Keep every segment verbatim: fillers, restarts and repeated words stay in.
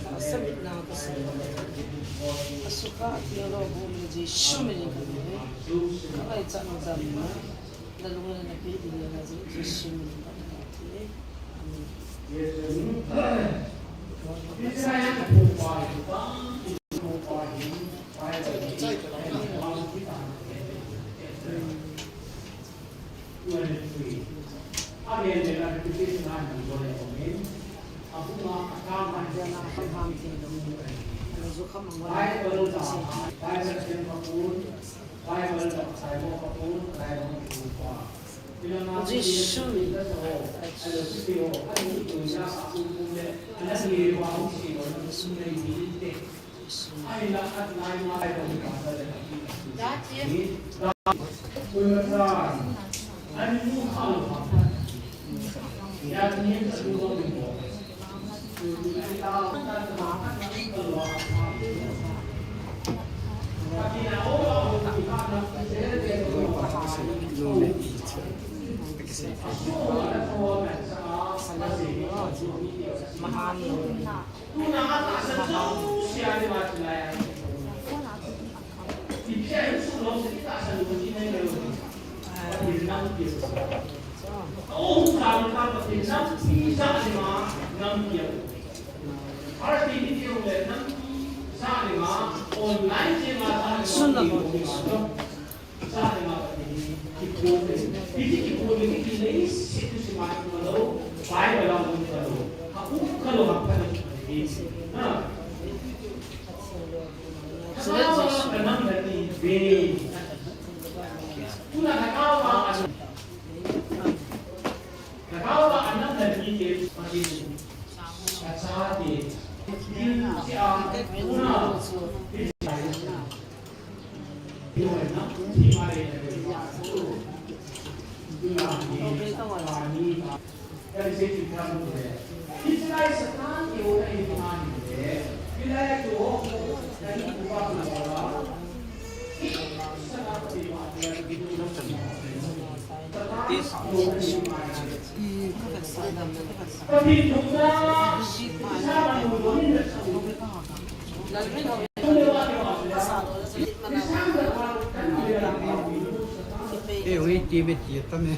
Tahsa mitna kasei. Asukha atheng lou bou le Jesu min in kanei. Kangaichat nau jal in, nalung le napeh ding le naje Jesu min in kanei. Amen. Jesu min. Eh, ui, ti be ti ta me.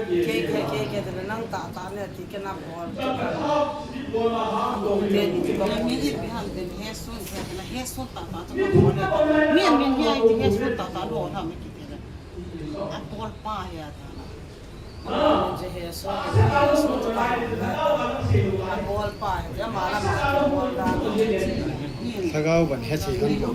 Kei, kei, kei, kei, nang tah tah ne ti kei na bol. Te ni ti ko. Mi ni bi han den he sun, he sun tah tah tu ko bol. Mi, mi ni ai ti he sun tah tah lo na mi ki te. A bol pa he a ta. Je he sun, he sun tah tah. A bol pa he, ama la ma bol da. Ni Lhagao ban hethei hon lou.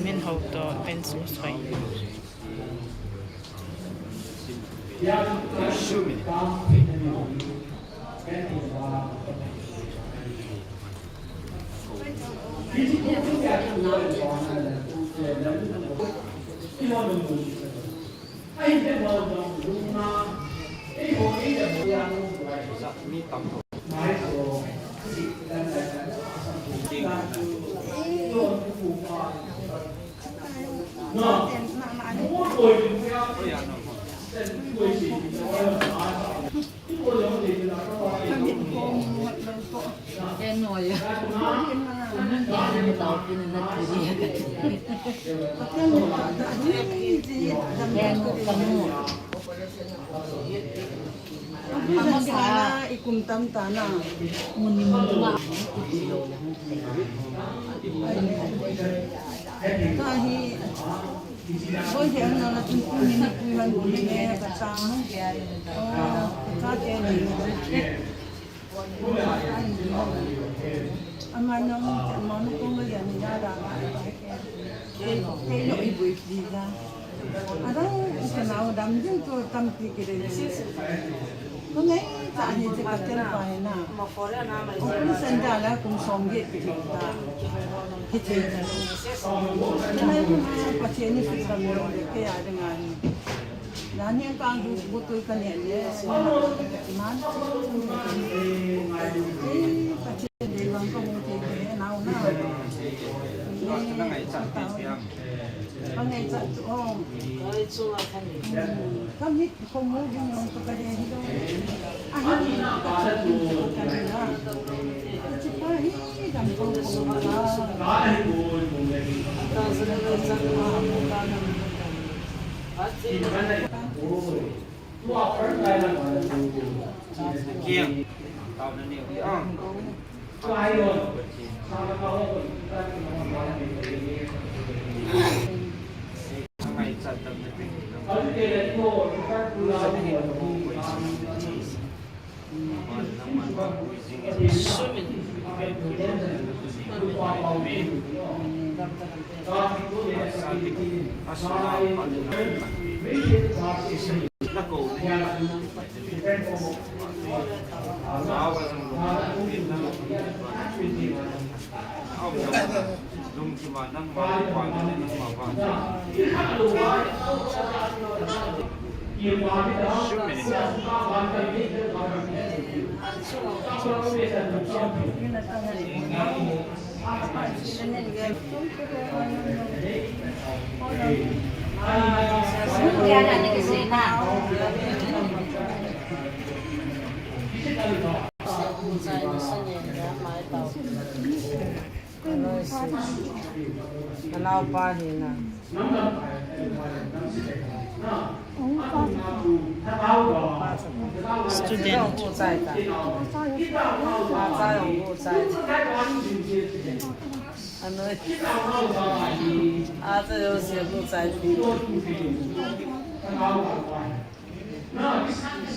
Min ho to pencil soi. Ikum tam tana. Muni muni ma. Kahi. Boi je ang nala tun tun ni na kuihan boi ne kata. Oh, kate ni. Ama nong, ama nong kong ga yan ya da. Kei, kei lo i bui pi da. Adang kana o dam jing to tampi kire. Ko ngai ta ni te ka ten pa na. O kun sen da la kum som ge pi ta. Ki te. Nai ma pa che ni ki sam lo de ke ya de ngai. Nani ang kang du butul ka ne ne. Man. Eh, Pathen dei bang ka mu te te nau na. Ka ngai cha tu ong. Ka mit ko mu ding ong to ka de hi do. Ah, ka cha tu ka de na. Ka chi pa hi dam ko ko na. Anao pa hi na. Student. Anoi. Acha yo se ku chai pi.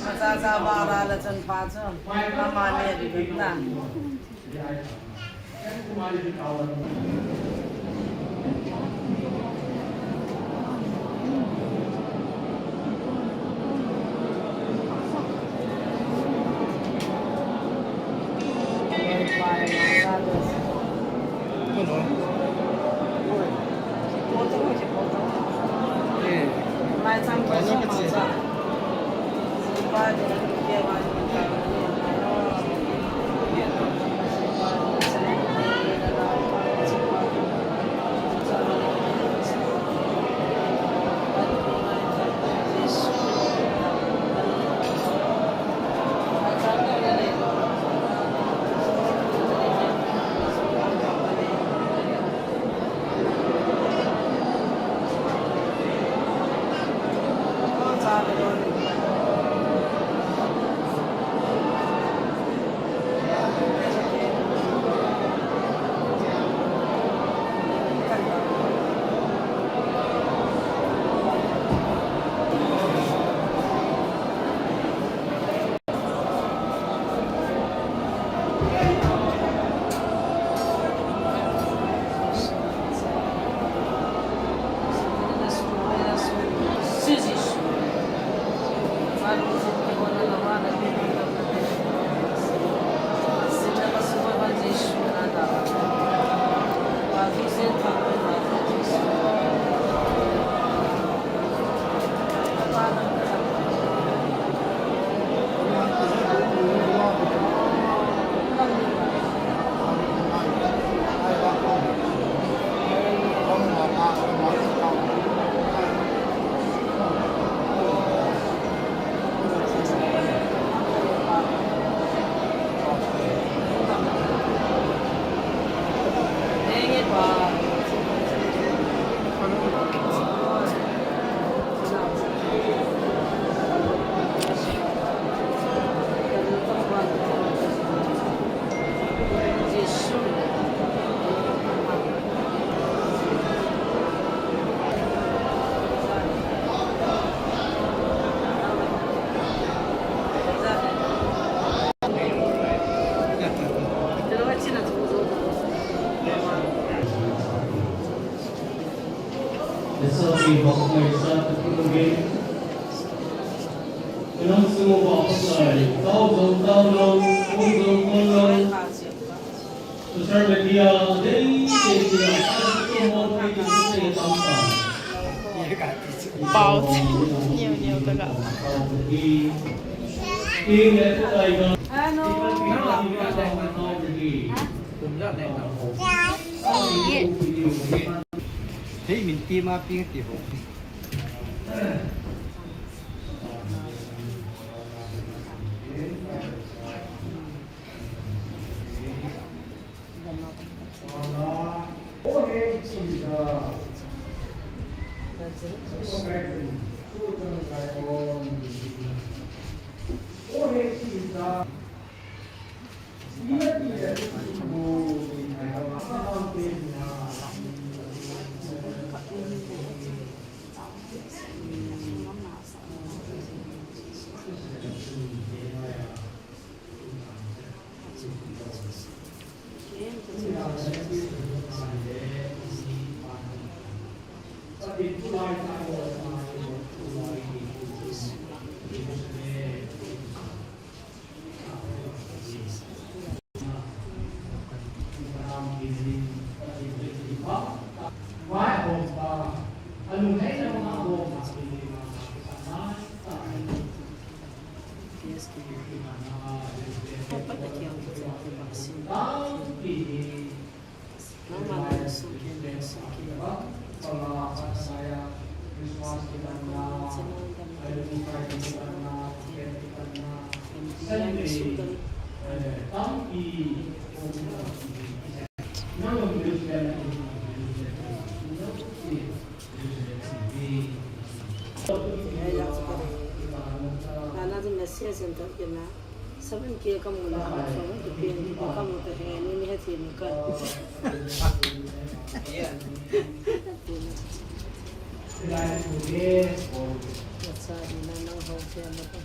Acha cha ba ra la chan pa chu. Ama ne ri na. Social media, dei, dei, dei, pau, niu, niu, taga. Hei, min ti ma ping ti ho. Seven K kamu na, seven K pen, kamu ta he, ni ni he ti ni ka. Acha, ni na nang ho te na ka.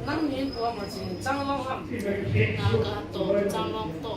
Nang min tua mo chin chang long ham. Nang ka to chang long to.